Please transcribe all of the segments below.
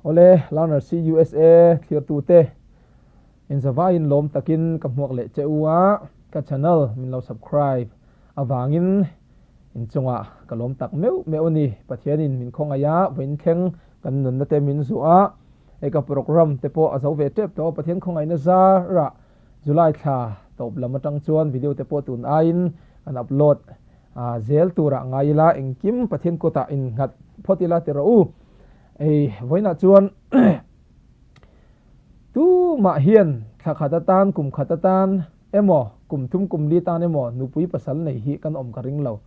Awle, Learner CUSA thlirtute inzavaiin lawm takin ka hmuak leh che u a, ka channel min lo subscribe avangin inchungah ka lawm tak meuh meuh a ni. Pathianin min khawngaih a, vawiin thleng kan nunna te min zuah a, hei ka program te pawh a zo ve tep tawh a, Pathian khawngaihna zarah July thla tawp lam atang chuan video te pawh tun aiin kan upload zel turah ngai ila engkim Pathian kutah innghat phawt ila ti rawh u. Ei vawiinah chuan tumah hian thla khat atan kum khat atan emaw kum thum kum li tan emaw nupui pasal nei hi kan awm ka ring lo.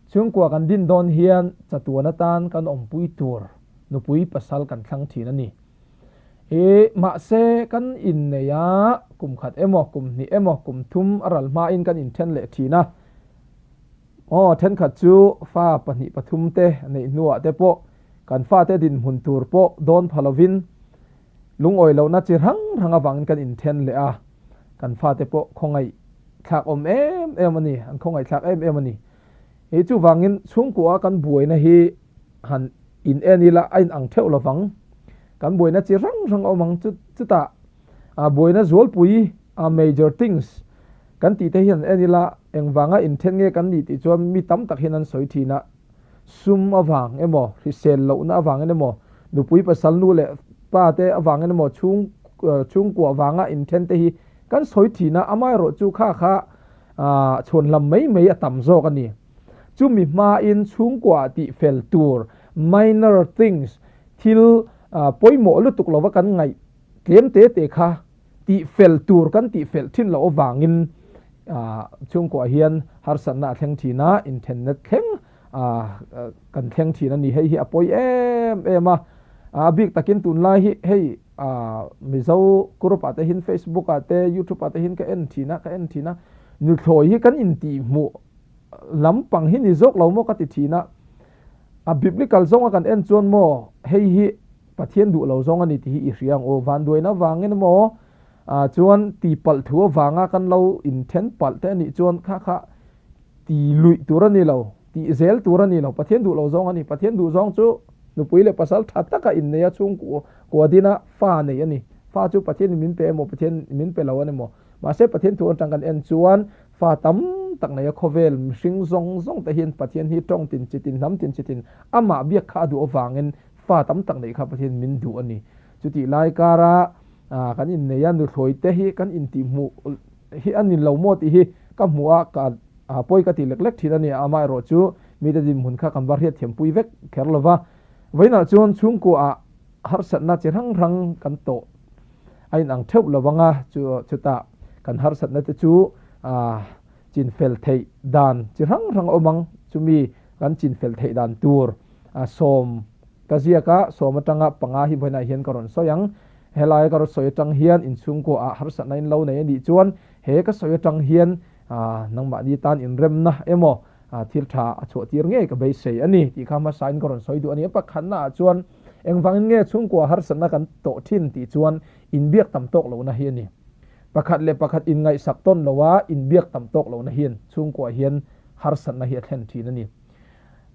Chhungkua kan din dawn hian chatuan atan kan awmpui tur nupui pasal kan thlang thin a ni. I mahse kan innei a, kum khat emaw, kum hnih emaw, kum thum a ral hmain kan inthen leh thin a. Aw, thenkhat chu fa pahnih pathum te neih hnuah te pawh kan fate dinhmun tur pawh dawn pha lovin lungawi lohna chi hrang hrang avangin kan inthen leh a. Kan fate pawh khawngaih thlak awm em em a ni, an khawngaih thlak em em a ni. I chuvangin chhungkua kan buaina hi han in en ila a in ang theuh lovang. Kan buaina chi hrang hrang a awm ang chu chutah a buaina zualpui a major things kan tih te hi han en ila engvanga inthen nge kan nih tih chuan mi tam tak hian an sawi thin a, sum avang emaw, hrisel lohna avangin emaw, nupui pasal nu leh pa te avangin emaw chhung chhungkua vanga inthen te hi kan sawi thin a, amaherawh chu kha kha chhuanlam mai mai a tam zawk a ni. Chumi hmain chhungkua tih fel tur minor things, thil pawimawh lutuk lova kan ngaih tlem te te kha tih fel tur kan tih fel thin loh avangin chhungkua hian harsatna a thleng thin a, inthenna thleng kan thleng thin a ni. Hei hi a pawi em em a, a bik takin tunlai hi hei Mizo group ah te hian Facebook ah te YouTube ah te hian ka en thin a, ka en thin a, nuthlawi hi kan intihhmuh lampang hi ni zawk lo maw ka ti thin a, a biblical zawnga kan en chuan maw hei hi Pathian duh lo zawng a ni tih hi i hria ang u, vanduaina avangin emaw chuan ti palh thu avanga kan lo inthen palh te a nih chuan kha kha ti luih tur a ni lo, tih zel tur a ni lo, Pathian duh lo zawng a ni, Pathian duh zawng chu nupui leh pasal tha taka inneia chhungkua kua dina fa nei a ni, fa chu Pathianin min pe emaw Pathian min pe lo a ni maw, mahse Pathian thu atang kan en chuan Fa tam tak nei a khawvel mihring zawng zawng te hian Pathian hi tawng tin chi tin hnam tin chi tin amah biak kha a duh avangin fa tam tak neih kha Pathian min duh a ni. Chutih lai kara kan innei a nuthlawi te hi kan intihhmuh hi a ni lo maw tih hi ka hmuh a ka pawi ka ti lek lek thin a ni. Amaherawh chu mite dinhmun kha kan va hriatthiampui vek kher lo va. Vawiinah chuan chhungkuaah harsatna chi hrang hrang kan tawh. A inang theuh lo ang a, chu chutah kan harsatna te chu chinfel theih dan chi hrang hrang a awm ang. Chumi kan chinfel theih dan tur sawm ka ziak a, sawm atanga panga hi vawiinah hian ka rawn sawi ang. Helai ka rawn sawi atang hian inchhungkuaah harsatna in lo nei a nih chuan he ka sawi atang hian nangmahni tan inremna emaw thil tha a chhuah tir ngei ka beisei a ni tih kha hmasain ka rawn sawi duh a ni. A pakhatna ah chuan engvangin nge chhungkua harsatna kan tawh thin tih chuan inbiak tam tawk lohna hi a ni. Pakhat leh pakhat inngaihsak tawn loha inbiak tam tawk lohna hian chhungkua hian harsatna hi a thlen thin a ni.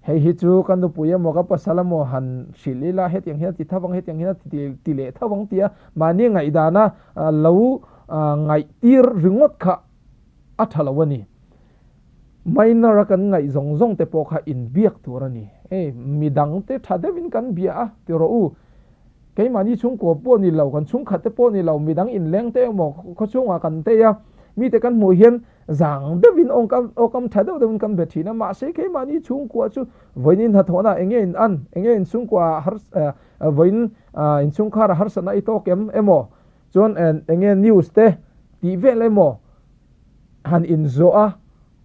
Hei hi chu ka nupui emaw ka pasal emaw han hrilh ila hetiang hian a ti tho ang hetiang hian a ti leh tho ang tia mahni ngaihdana lo ngaihtir ringawt kha a tha lo a ni. Minor a kan ngaih zawng zawng te pawh kha inbiak tur a ni. Hei midang te tha deuhin kan bia a ti rawh u. Keimahni chhungkua pawh ni lo, kan chhungkhat te pawh ni lo, midang inleng te emaw khawchhungah kan tei a, mite kan hmuh hian zang deuhin awngkam awkam tha deuh deuhin kan be thin a, mahse keimahni chhungkua chu vawiin hnathawhna enge in an, enge in chhungkua har vawiin inchhungkhar a harsatna i tawk em emaw chuan enge news te tih vel emaw han inzawh a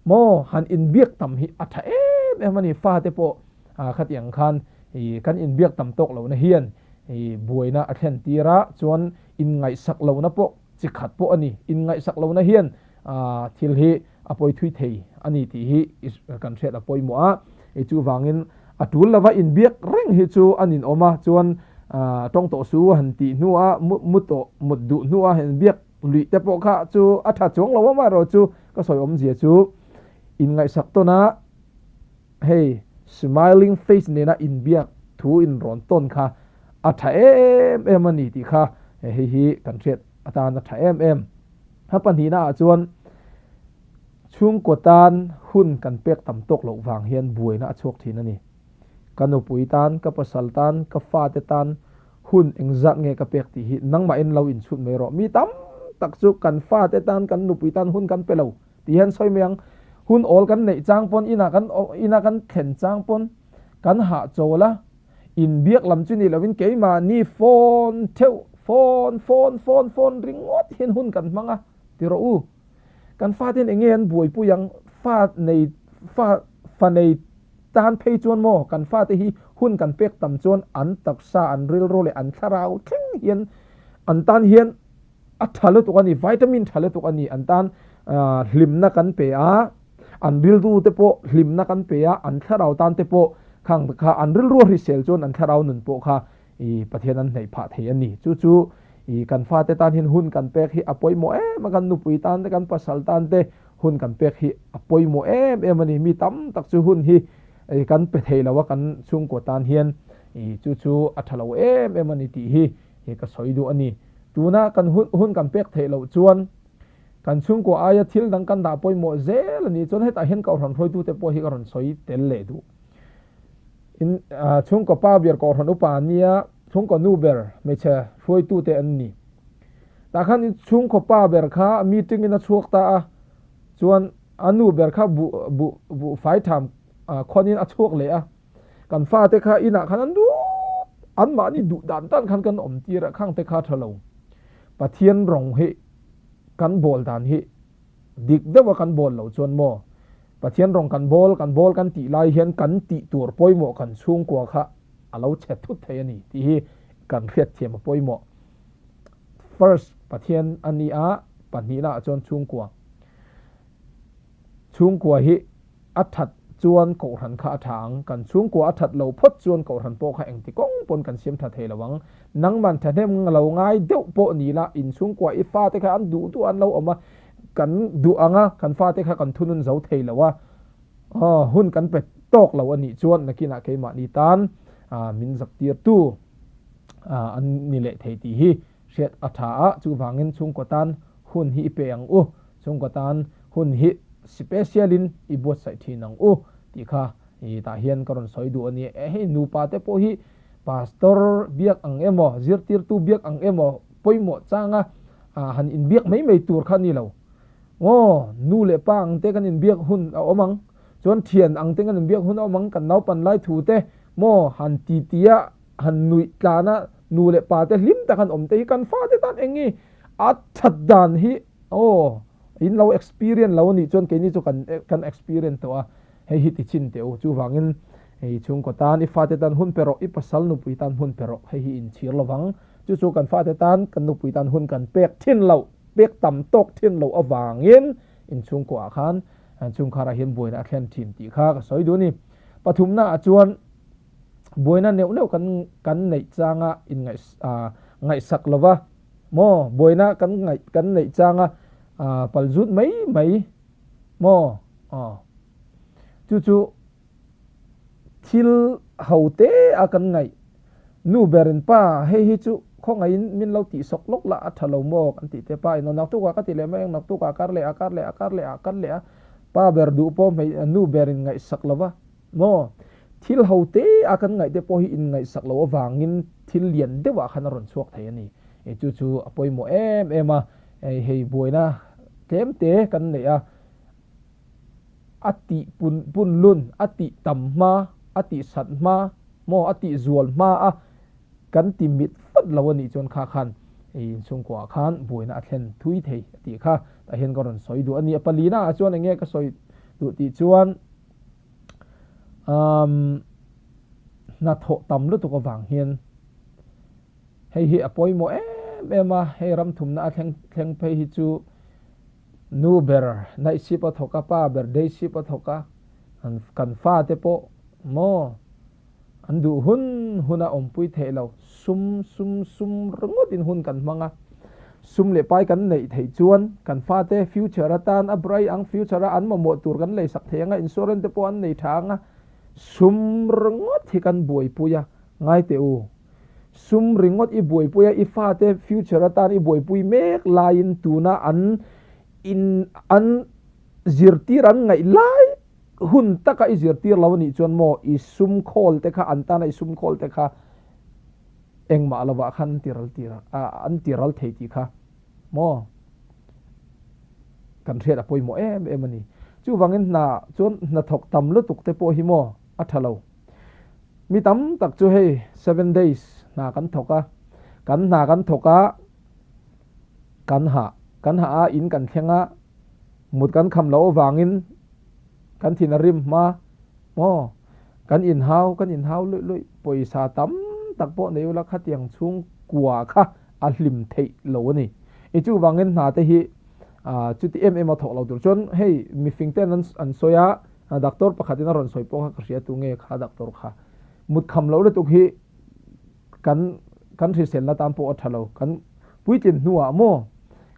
maw han inbiak tam hi a tha em em a ni. Fate pawh khatiang khan kan inbiak tam tawk lohna hian buaina a thlen tir a, chuan inngaihsak lohna pawh chi khat pawh a ni. Inngaihsak lohna hian thil hi a pawi thui thei a ni tih hi kan hriat a pawimawh a. Chuvangin a tul lova inbiak reng hi chu a ninawm a, chuan tawng tawh su han tih hnua mu tawh mut duh hnua han inbiak Luih te pawh kha chu a tha chuang lo amaherawh chu ka sawi awmzia chu inngaihsak tawn a, hei smiling face nena inbiak thu inrawn tawn kha a tha em em a ni tih kha hei hi kan hriat atan a tha em em. A pahnihna ah chuan chhungkaw tan hun kan pek tam tawk loh vang hian buaina a chhuak thin a ni. Ka nupui tan, ka pasal tan, ka fate tan hun engzat nge ka pek tih hi nangmahin lo inchhut mai rawh. Mi tam tak chu kan fate tan, kan nupui tan hun kan pe lo tih hian sawi mai ang. Hun awl kan neih chang pawn, inah kan ina kan thlen chang pawn kan hahchawl a, inbiak lam chu ni lovin keimahni phone theuh, phone, phone, phone, phone ringawt hian hun kan hmang a ti rawh u. Kan fate hian enge an buaipui ang, fa nei, fa, fa nei Tan phei chuan maw kan fate hi hun kan pek tam chuan an taksa, an rilru leh an thlarau thleng hian an tan hian a tha lutuk a ni, vitamin tha lutuk a ni, an tan hlimna kan pe a, an rilru te pawh hlimna kan pe a, an thlarau tan te pawh khang kha an rilru a hrisel chuan an thlarau nun pawh kha i Pathian an hnaih phah thei a ni. Chu chu i kan fate tan hian hun kan pek hi a pawimawh em a, kan nupui tan te, kan pasal tan te hun kan pek hi a pawimawh em em a ni. Mi tam tak chu hun hi i kan pe thei lo a kan chhungkaw tan hian i chu chu a tha lo em em a ni tih hi i ka sawi duh a ni. Tuna kan hun hun kan pek theih loh chuan kan chhungkaw aia thil dang kan dah pawimawh zel a nih chuan hetah hian Kohhran hruaitute pawh hi ka rawn sawi tel leh duh. In chhungkaw pa ber Kohhran upa an nia, chhungkaw nu ber hmeichhe hruaitute an ni. Tah khan in chhungkaw pa ber kha meeting in a chhuak ta a, chuan a nu ber kha buh buh buh fai tham khawn in a chhuak leh a. Kan fate kha inah khan an duh anmahni duh dan dan khan kan awm tir a, khangte kha tha lo. Pathian rawng hi kan bawl dan hi Dik deuha kan bawl loh chuan maw? Pathian rawng kan bawl, kan bawl kan tih lai hian kan tih tur pawimawh kan chhungkua kha a lo chhe thut thei a ni tih hi kan hriatthiam a pawimawh. First, Pathian a ni a, pahnihna ah chuan chhungkua. Chhungkua hi A that chuan Kohhran kha a tha ang. Kan chhungkua a that lo phawt chuan Kohhran pawh kha engti kawng pawn kan siam tha thei lo ang. Nangman thahnem lo ngai deuh pawh ni la, in chhungkua i fate kha an duh duh an lo awm a, kan duh ang a, kan fate kha kan thunun zo thei lo a, hun kan pe tawk lo a nih chuan nakinah keimahni tan min zaktirtu an ni leh thei tih hi hriat a tha a, chuvangin chhungkua tan hun hi i pe ang u. Chhungkaw tan hun hi special in i buatsaih thin ang u tih kha i tah hian ka rawn sawi duh a ni. E hei nupa te pawh hi pastor biak ang emaw zirtirtu biak ang emaw pawimawh changa han inbiak mai mai tur kha a ni lo. Aw nu leh pa ang te kan inbiak hun a awm ang, chuan thian ang te kan inbiak hun a awm ang, kan naupan lai thu te maw han titi a han nuih tlan a nu leh pa te hlim tak han awm te hi kan fate tan eng nge a that dan hi Aw, in lo experience lo anih chuan keini chu kan kan experience tawh a, hei hi ti chin teh u. Chuvangin hei chhungkaw tan i fate tan hun pe rawh, i pasal nupui tan hun pe rawh, hei hi inchhir lovang. Chu chu kan fate tan, kan nupui tan hun kan pek thin loh, pek tam tawk thin loh avangin in chhungkuaah khan chhungkharah hian buaina a thlen thin tih kha ka sawi duh a ni. Pathumnaah chuan buaina neuh neuh kan kan neih changa inngaih ngaihsak lova, Maw buaina kan ngaih kan neih changa pal zut mai mai maw aw chu chu thil ho te a kan ngaih nu berin pa hei hi chu khawngaihin min lo tih sawk lawk lah a tha lo maw kan tih te pa in aw naktuk ah ka ti leh mai ang naktuk ah kar leh ah kar leh ah kar leh ah kar leh ah pa ber duh pawh hmei nu berin ngaihsak lova Maw? Thil ho te a kan ngaih te pawh hi inngaihsak loh avangin thil lian deuhah khan a rawn chhuak thei a ni. Chu chu a pawimawh em em a, hei buaina tlem te kan neih a, a tih pun pun lun, a tih tam hma, a tih sat hma, maw a tih zual hma a kan ti mit vat lo a nih chuan kha khan inchhungkuaah khan buaina a thlen thui thei a tih kha tah hian ka rawn sawi duh a ni. A palina ah chuan eng nge ka sawi duh tih chuan, Um, hnathawh tam lutuk avang hian hei hi a pawimawh em em a, hei ram thumna a thleng thleng phei hi chu nu ber night shift a thawk a, pa ber day shift a thawk a, an kan fate pawh maw An duh hun hun a awmpui theih lo. Sum, sum, sum ringawtin hun kan hmang a. Sum leh pai kan neih theih chuan kan fate future atan a bright ang, future a an mamawh tur kan leisak thei ang a, insurance te pawh an nei tha ang a. Sum ringawt hi kan buaipui a, ngai teh u. Sum ringawt i buaipui a, i fate future atan i buaipui mek laiin tuna an in an zirtir an ngaih lai hun taka i zirtir lo anih chuan maw i sum khawl te kha an tana i sum khawl te kha engmah lovah khan an ti ral tir an ti ral thei tih kha maw kan hriat a pawimawh em em a ni. Chuvangin hna chuan hnathawk tam lutuk te pawh hi maw a tha lo. Mi tam tak chu hei seven days hna kan thawk a, kan hna kan thawk a, kan hah, kan hah a, in kan thleng a, mut kan kham loh avangin kan thin a rim hma maw, kan inhau, kan inhau luih luih, pawisa tam tak pawh nei ula khatiang chhungkua kha a hlim theih lo a ni. I chuvangin hna te hi chuti em em a thawk lo tur chuan hei mifing ten an sawi a, Doctor pakhatin a rawn sawi pawh kha ka hria tu nge kha doctor kha. Mut kham loh lutuk hi kan kan hriselna tan pawh a tha lo. Kan puitlin hnuah maw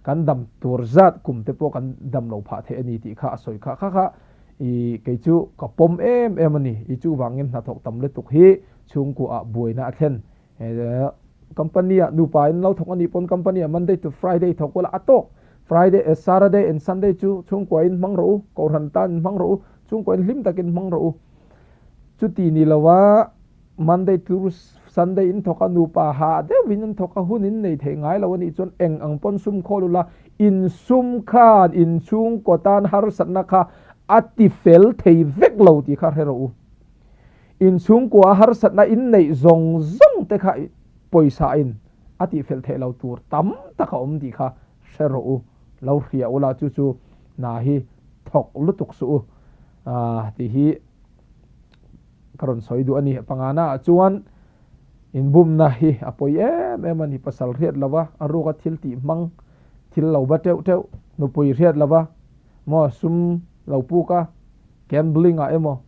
kan dam tur zat kum te pawh kan dam lo phah theih a ni tih kha a sawi kha. Kha kha i kei chu ka pawm em em a ni. I chuvangin hnathawk tam lutuk hi chhungkuaah buaina a thlen. Company ah nupa in lo thawk a nih pawn company ah Monday to Friday thawk ula a tawk. Friday eh Saturday and Sunday chu chhungkua in hmang rawh u, kohhran tan in hmang rawh u, chhungkua in hlim takin hmang rawh u. Chuti ni lo a Monday to Sunday in thawk a nupa hah deuh in an thawk a hun in nei thei ngai lo a nih chuan eng ang pawn sum khawl ula in sum khan in chhungkaw tan harsatna kha a ti fel thei vek lo tih kha hre rawh u. Inchhungkua harsatna in neih zawng zawng te kha pawisa in a tihfelh theih lo tur tam tak a awm tih kha hre rawh u, lo hria ula chu chu hna hi thawk lutuk suh u tih hi ka rawn sawi duh a ni. Pangana ah chuan inbumna hi a pawi em em a ni, pasal hriat lova a ruka thil tih hmang thil lo ba teuh teuh, nupui hriat lova maw sum lo puk a, gambling ah emaw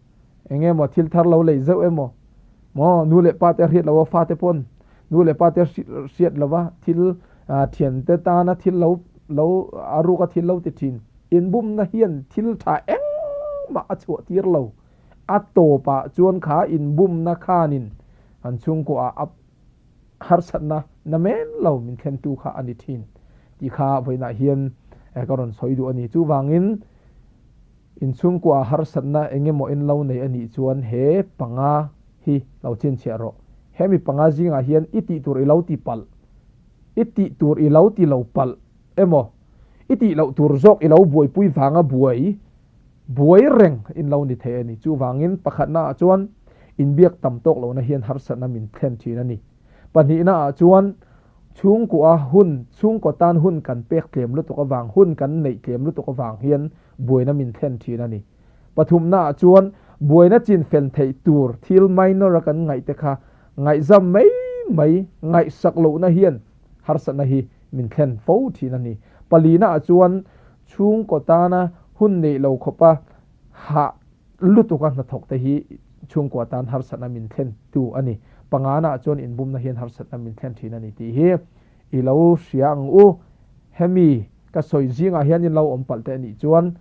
Eng emaw thil thar lo lei zeuh emaw maw nu leh pa te a hriat lo a fate pawn nu leh pa te hriat lo va thil thiante tana thil lo lo a ruka thil lo ti thin. Inbumna hian thil tha engmah a chhuah tir lo. A tawpah chuan kha inbumna khanin kan chhungkuaah a harsatna namen lo min thlentu kha a ni thin tih kha vawiinah hian ka rawn sawi duh a ni. Chuvangin Inchhungkua harsatna eng emaw in lo nei a nih chuan he panga hi lo chhinchhiah rawh. He mi panga zingah hian i tih tur i lo ti palh, i tih tur i lo ti lo palh emaw, i tih loh tur zawk i lo buaipui vanga buai buai reng in lo ni thei a ni. Chuvangin pakhatnaah chuan inbiak tam tawk lohna hian harsatna min thlen thin a ni. Pahnihnaah chuan Chhungkua hun, chhungkaw tan hun kan pek tlem lutuk avang, hun kan neih tlem lutuk avang hian buaina min thlen thin a ni. Pathumnaah chuan buaina chin fel theih tur thil minor a kan ngaih te kha ngaihzam mai mai, ngaihsak lohna hian harsatna hi min thlen fo thin a ni. Palinaah chuan chhungkaw tana hun neih lo khawpa hah lutuk a hnathawk te hi chhungkua tan harsatna min thlen tu a ni. Pangana chuan inbumna hian harsatna min thlen thin a ni tih hi i lo hria ang u. Hemi ka sawi zingah hian in lo awm palh te anih chuan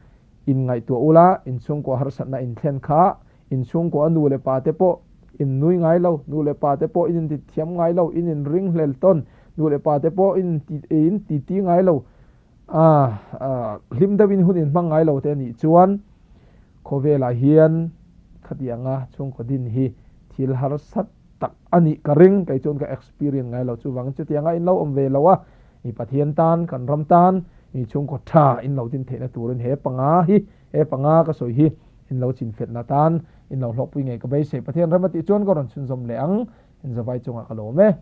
in ngaihtuah ula, in chhungkua harsatna in thlen kha in chhungkua nu leh pa te pawh in nui ngai lo, nu leh pa te pawh in inti thiam ngai lo, in inringhlel tawn, nu leh pa te pawh in in titi ngai lo, A, hlim deuhin hun inhmang ngai lo te anih chuan khawvelah hian khatianga chhungkaw din hi thil harsat tak a nih ka ring, kei chuan ka experience ngai lo. Chuvangin chutianga in lo awm ve lo a, i Pathian tan, kan ram tan, i chhungkaw tha in lo din theihna turin he panga hi, he panga ka sawi hi in lo chinfetna tan in lo hlawhpui ngei ka beisei. Pathian ram a tih chuan ka rawn chhunzawm leh ang, in zavai chungah ka lawm e.